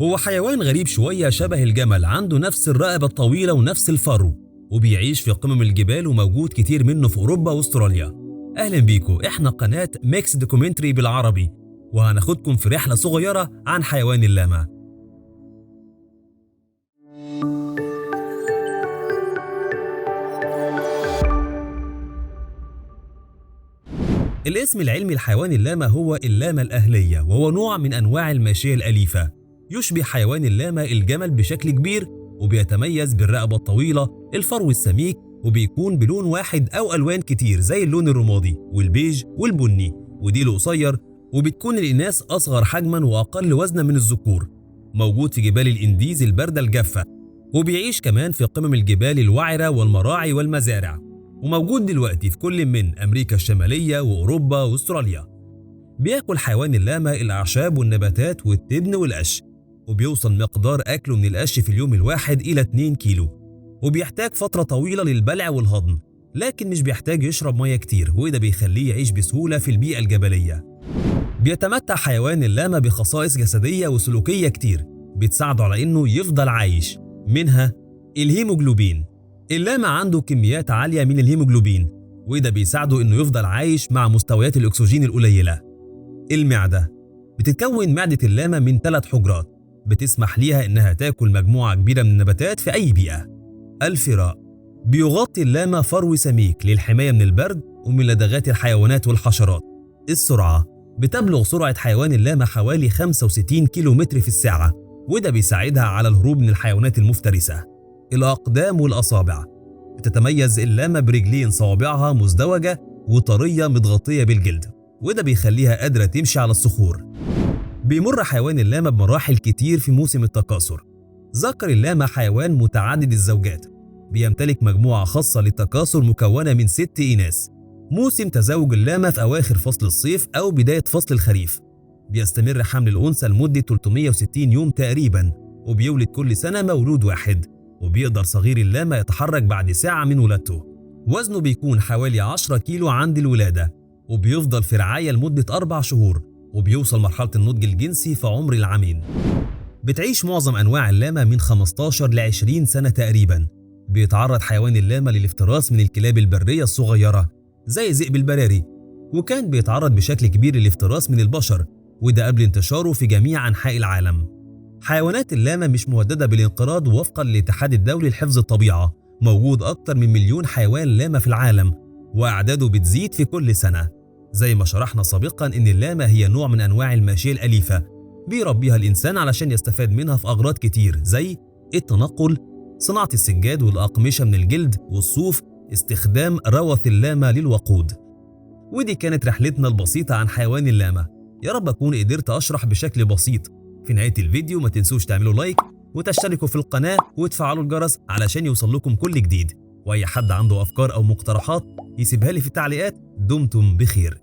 هو حيوان غريب شوية شبه الجمل، عنده نفس الرقبة الطويلة ونفس الفرو، وبيعيش في قمم الجبال وموجود كتير منه في أوروبا وأستراليا. أهلا بيكم، إحنا قناة ميكس documentary بالعربي، وهناخدكم في رحلة صغيرة عن حيوان اللاما. الاسم العلمي لحيوان اللاما هو اللاما الأهلية، وهو نوع من أنواع الماشية الأليفة. يشبه حيوان اللاما الجمل بشكل كبير، وبيتميز بالرقبة الطويلة، الفرو السميك، وبيكون بلون واحد أو ألوان كتير زي اللون الرمادي والبيج والبني، وديله قصير، وبتكون الإناث أصغر حجما وأقل وزنا من الذكور. موجود في جبال الإنديز الباردة الجافة، وبيعيش كمان في قمم الجبال الوعرة والمراعي والمزارع، وموجود دلوقتي في كل من أمريكا الشمالية وأوروبا وأستراليا. بياكل حيوان اللاما الأعشاب والنباتات والتبن والقش، وبيوصل مقدار أكله من القش في اليوم الواحد إلى 2 كيلو، وبيحتاج فترة طويلة للبلع والهضم، لكن مش بيحتاج يشرب مية كتير، وده بيخليه يعيش بسهولة في البيئة الجبلية. بيتمتع حيوان اللاما بخصائص جسدية وسلوكية كتير بتساعده على إنه يفضل عايش، منها الهيموجلوبين. اللاما عنده كميات عالية من الهيموجلوبين، وده بيساعده إنه يفضل عايش مع مستويات الأكسجين القليلة. المعدة بتتكون معدة اللاما من 3 حجرات بتسمح ليها إنها تاكل مجموعة كبيرة من النباتات في أي بيئة. الفراء بيغطي اللاما فرو سميك للحماية من البرد ومن لدغات الحيوانات والحشرات. السرعة بتبلغ سرعة حيوان اللاما حوالي 65 كيلومتر في الساعة، وده بيساعدها على الهروب من الحيوانات المفترسة. الأقدام والأصابع بتتميز اللاما برجلين صوابعها مزدوجة وطرية متغطية بالجلد، وده بيخليها قادرة تمشي على الصخور. بيمر حيوان اللاما بمراحل كتير في موسم التكاثر. ذكر اللاما حيوان متعدد الزوجات، بيمتلك مجموعة خاصة للتكاثر مكونة من 6 إناث. موسم تزاوج اللاما في أواخر فصل الصيف أو بداية فصل الخريف. بيستمر حمل الأنثى لمدة 360 يوم تقريبا، وبيولد كل سنة مولود واحد، وبيقدر صغير اللاما يتحرك بعد ساعة من ولادته. وزنه بيكون حوالي 10 كيلو عند الولادة، وبيفضل في رعاية لمدة 4 شهور، وبيوصل مرحلة النضج الجنسي في عمر العامين. بتعيش معظم أنواع اللاما من 15 ل 20 سنة تقريبا. بيتعرض حيوان اللاما للافتراس من الكلاب البرية الصغيرة زي ذئب البراري، وكان بيتعرض بشكل كبير للافتراس من البشر، وده قبل انتشاره في جميع أنحاء العالم. حيوانات اللاما مش مهددة بالانقراض وفقا للاتحاد الدولي لحفظ الطبيعة. موجود أكتر من 1 مليون حيوان لاما في العالم، وأعداده بتزيد في كل سنة. زي ما شرحنا سابقا إن اللاما هي نوع من أنواع الماشية الأليفة، بيربيها الإنسان علشان يستفاد منها في أغراض كتير زي التنقل، صناعة السجاد والأقمشة من الجلد والصوف، استخدام روث اللاما للوقود. ودي كانت رحلتنا البسيطة عن حيوان اللاما. يا رب أكون قدرت أشرح بشكل بسيط. في نهاية الفيديو ما تنسوش تعملوا like وتشتركوا في القناة وتفعلوا الجرس علشان يوصل لكم كل جديد، وأي حد عنده أفكار أو مقترحات يسيبها لي في التعليقات. دمتم بخير.